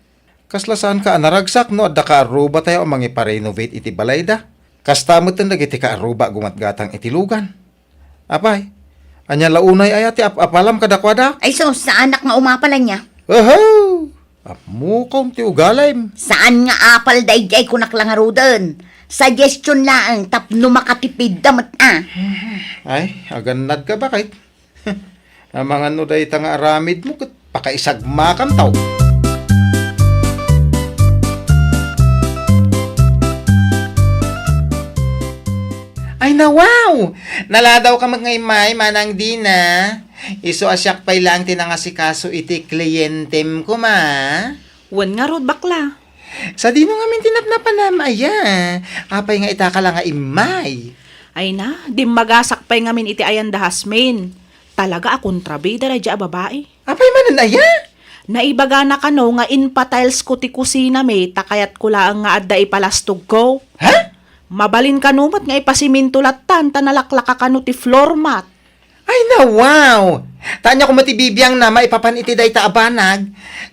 Kasla saanka a naragsak no adda kaarrubatayo a mangipa-renovate iti balayda. Kasta metten dagiti kaarruba a gumatgatang iti lugan. Apay, ania la unay aya ti ap-apalam kadakuada? Ay sus, saanak nga umapal ania. Oho! Ammokon ti ugalim. Saan nga apal daydiay, kunak la ngaruden. Suggestion laeng tapno makatipidda met a. Ay, agannadka, baket. Amangan no dayta nga aramidmo ket pakaisagmakanto. Ay na, wow! Naladawka met nga immay, Manang Dina. Isu a siak pay laeng ti nangasikaso iti klientem koma. Wen ngarud, bakla. Sadino ngamin ti napnapanam aya? Apay nga itaka la nga immay? Ay na, dimmagasak pay ngamin iti ayan da Jasmine. Talaga a kontrabida daydiay a babai. Apay manen aya? Naibagana kano nga inpa-tiles ko ti kusina mi, ta kayatko laeng nga adda ipalastogko. Ha? Mabalin kano met nga ipasiminto lattan ta nalaklaka kano ti floor mat. Ay na, wow! Ta ania koma ti bibiangna maipapan iti dayta a banag,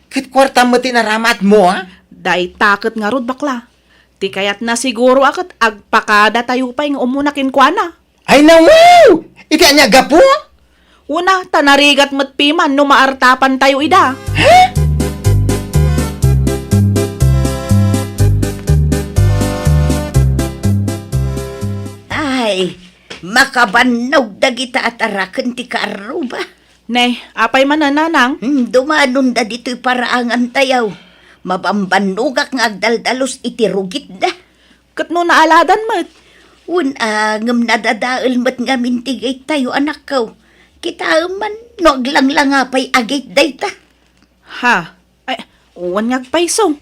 ket kuartam met ti naramatmo, a? Dayta ket ngarud, bakla. Ti kayatna siguro a ket agpakadatayo pay nga umuna kenkuana. Ay na, wow! Iti ania gapu? Una, ta narigat met piman no maartapantayo ida. Ha? Ay, makabannog dagita a taraken ti kaarruba. Ne, apay man a, nanang? Hmm, dumanonda ditoy paraangantayo. Mabambannogak nga agdaldalus iti rugitda. ket no naaladan met. Wen a, ngem nadadael met ngamin ti gate tayo, anakko. Kitaem man no aglanglanga pay a gate dayta. Ha? Ay, wen nga agpayso.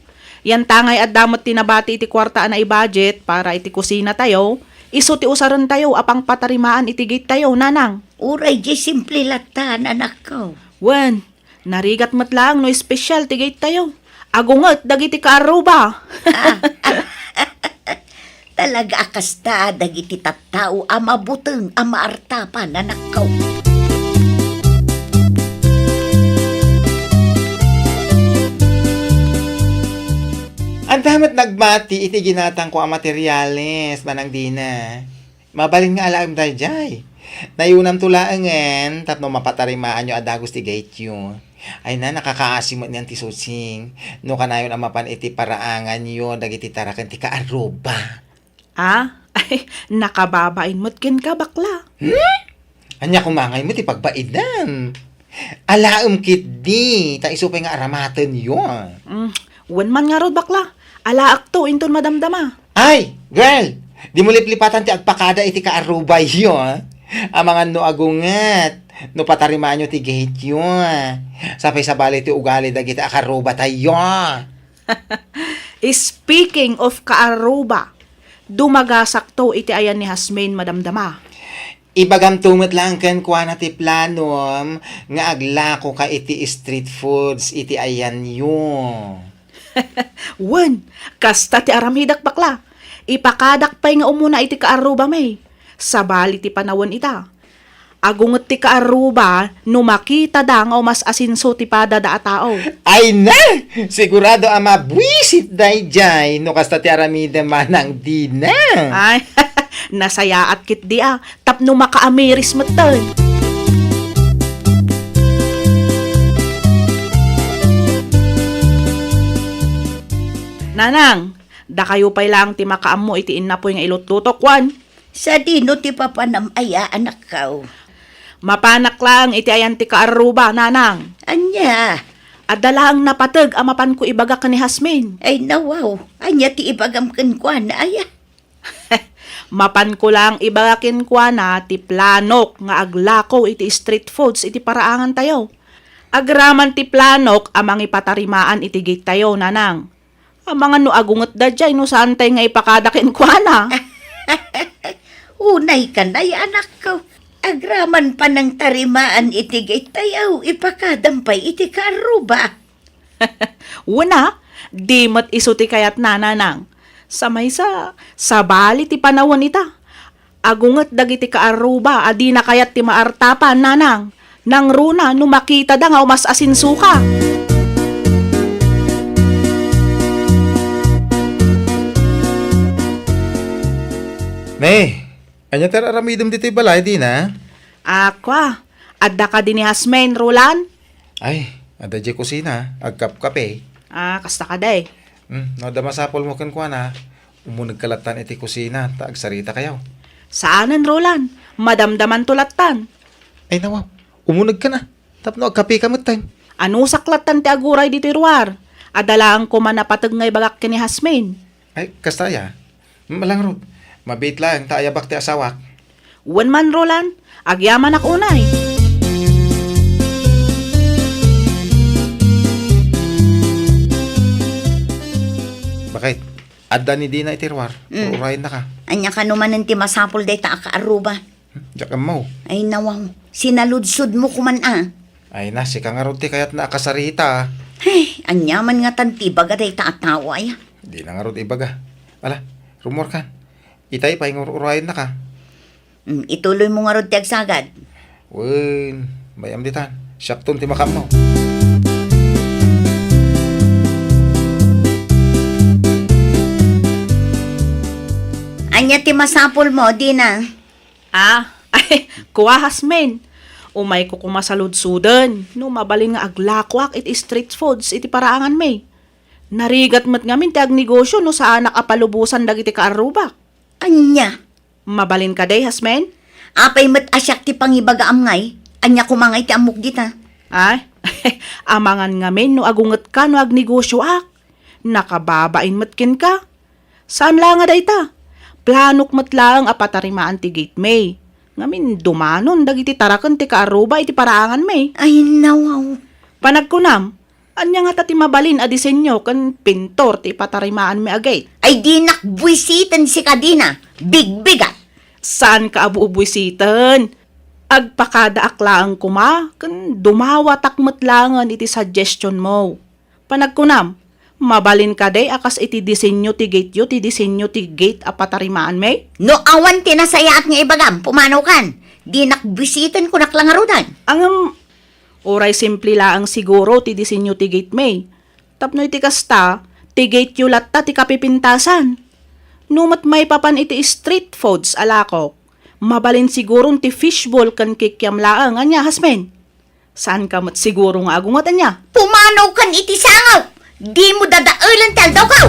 Yantangay adda met ti nabati iti kuarta a naibajet para iti kusina tayo, isu ti usaren tayo a pangpatarimaan iti gate tayo, nanang. Uray di simple latan, anakko. Wen, narigat met laeng no espesyal ti gate tayo. Agunget dagiti kaarruba. Ah, talaga a kasta dagiti tattao a mabuteng a maartapan, anakko. Adda met nagbati iti ginatangko a materiales, Manang Dina. Mabalin nga alaem daydiay. Nayunamto laengen tapno mapatarimaanyo a dagus ti gayetyo. Ay na, nakakaasi met nian ti Susing. No kanayon a mapan iti paraanganyo dagiti taraken ti kaarruba. Ah? Ay, nakababain met kenka, bakla. Hmm? Ania koma ngay met ti pagbainam? Alaem ketdi, ta isu pay nga aramatenyo. Mm, wen man ngarud, bakla. Alaekto inton madamdama. Ay, girl! Dimo liplipatan ti agpakada iti kaarrubayo, ah. Amangan no agunget, no patarimaanyo ti gayetyo, ah. Sapay sabali ti ugali dagiti a kaarrubatayo. Speaking of kaarruba, dumagasakto iti ayan ni Hasmin madamdama. Ibagamto met laeng kenkuana ti planom nga aglakoka iti street foods iti ayanyo. Wen, kasta ti aramidek, bakla. Ipakadak pay nga umuna iti kaarrubami. Sabali ti panawen ita. Agunget ti kaarruba no makitada nga umas-asinso ti padada a tao. Ay na! Sigurado a mabuisit daydiay no kasta ti aramidem, Manang Dina. Ay, nasayaat ketdi a, tapno makaamiris metten. Nanang, dakayo pay laeng ti makaammo iti innapoy nga ilutlutok, wen? Sadino ti papanam aya, anakko? Mapanak laeng iti ayan ti kaarruba, nanang. Ania? Adda laeng napateg a mapanko ibaga ken ni Hasmin. Ay, nawaw. Ania ti ibagam kenkuana, aya? Mapanko laeng ibaga kenkuana ti planok nga aglako iti street foods iti paraangan tayo. Agraman ti planok a mangipatarimaan iti gate tayo, nanang. Amangan no agunget daydiay no saantay nga ipakada kenkuana. Unay kanay, anakko. Agraman panangtarimaan iti gate tayo, ipakadam pay iti kaarruba. Wen a, di met isu ti kayatna, nanang. Sa maysa, sabali ti panawen ita. Agunget dagiti kaarruba a dina kayat ti maartapan, nanang. Nangruna no makitada nga umas-asinsoka. Ne, ania ti ar-aramidem ditoy balay, Dina? Ah, kua, adda kadi ni Hasmin, Roland? Ay, adda diay kusina, agkapkape. Ah, kasta kadi. Hmm, no adda masapulmo kenkuana, umunegka lattan iti kusina, ta agsaritakayo. Saanen, Roland. Madamdamanto lattan. Ay, nawaw. Umunegka na. Tapno agkapeka metten. Anusak lattan ti aguray ditoy ruar. Adda laeng koma napateg nga ibagak ken ni Hasmin. Ay, kasta aya? Malangrud. Mabiit laeng ta ayabak ti asawak. Wen man, Roland. Agyamanak unay. Bakit? Adda ni Dina iti ruar. Mm. Ururayennaka. Ania kano manen ti masapul dayta a kaarruba? Hmm, diak ammo. Ay, nawaw. Sinaludsodmo koman a. Ay na, sika ngarud ti kayatna a kasarita. Hey, ania man ngatan ti ibaga dayta a tao aya? Dina ngarud ibaga. Ala, rumuarkan. Itay pay nga ur-urayennaka. Mm, ituloymo ngarud ti agsagad. Wen, bay-am ditan. Siakton ti makaammo. Ania ti masapulmo, Dina? Ah, ay, kua, Hasmin. Umayko koma saludsoden no mabalin nga aglakoak iti street foods iti paraanganmi. Narigat met ngamin ti agnegosio no saanak a palubosan dagiti kaarrubak. Ania? Mabalin kadi, Hasmin? Apay met a siak ti pangibagaam ngay? Ania koma ngay ti ammok dita? Ay, amangan ngamin no agungetka no agnegosioak. Nakababain met kenka. Saan la nga dayta. Planok met laeng a patarimaan ti gate, May. Ngamin dumanon dagiti taraken ti kaarruba iti paraangan, May. Ay, nawaw. Panagkunam, ania ngata ti mabalin a disenyo ken pintor ti ipatarimaanmi a gate? Ay, dinak buisiten sika, Dina. Bigbigat. Saanka a bubuisiten. Agpakadaak laeng koma ken dumawatak met laengen iti suggestionmo. Panagkunam, mabalin kadi a kas iti disenyo ti gateyo ti disenyo ti gate a patarimaanmi? No awan ti nasayaat nga ibagam, pumanokan. Dinak buisiten, kunak la ngaruden. Ngem, uray simple laeng siguro ti disenyo ti gate, May. Tapno iti kasta, ti gateyo latta ti kapipintasan. No met maipapan iti street foods a lakok, mabalin siguron ti fishball ken kikiam laeng, ania, Hasmin? Saanka met siguro nga agunget, ania? Pumanokan iti sangok! Dimo dadaelen ti aldawko!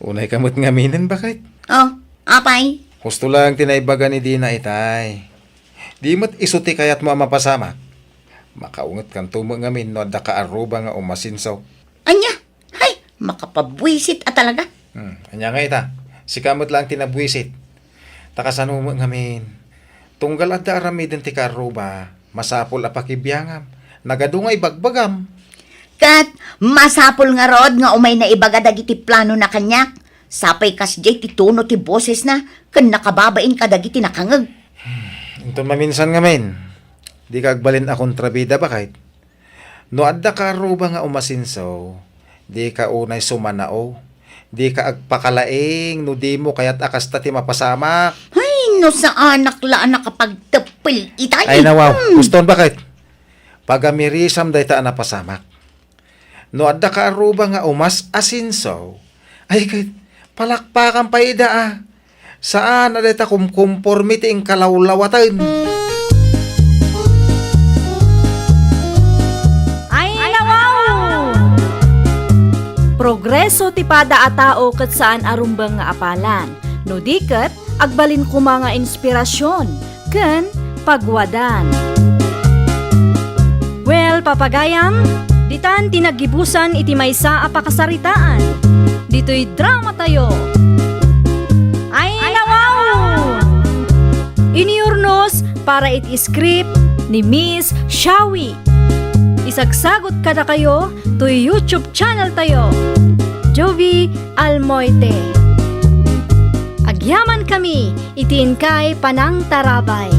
Unayka met ngaminen, baket? Oh, apay? Husto laeng ti naibaga ni Dina itay. Di met isu ti kayatmo a mapasamak. Makaungetkanto met ngamin no adda kaarruba nga umasinso. Ania? Hay, makapabuisit a talaga. Hmm, ania ngay ita? Sika met laeng ti nabuisit. Ta kasano met ngamin? Tunggal adda aramiden ti kaarruba, masapul a pakibiangam. Nagadu nga ibagbagam. Ket masapul ngarud nga umay naibaga dagiti planona kaniak. Sapay kasdiay ti tono ti bosesna ken nakababain kadagiti nakangeg. Inton maminsan ngamin, dika agbalin a kontrabida, baket. No adda kaarruba nga umasinso, dika unay sumanao. Dika agpakalaing no dimo kayat a kasta ti mapasamak. Ay, no saanak la a nakapagteppel itay. Ay, nawaw. Hmm. Huston, baket? Pagamirisam dayta a napasamak. No adda kaarruba nga umas-asinso, ay ket, palakpakan pay ida a. Saan a dayta kumkumporme ti inkalawlawaten. Ay, nawaw! Progreso ti pada a tao ket saan a rumbeng nga apalan. No di ket, agbalin koma nga inspirasyon ken pagwadan. Well, papagayam, ditan ti naggibusan iti maysa a pakasaritaan. Ditoy drama tayo. Ay, nawaw! Iniurnos para iti script ni Miss Shawi. Isagsagot kadakayo toy YouTube channel tayo, Jovi Almoite. Agyaman kami iti inkay panangtarabay.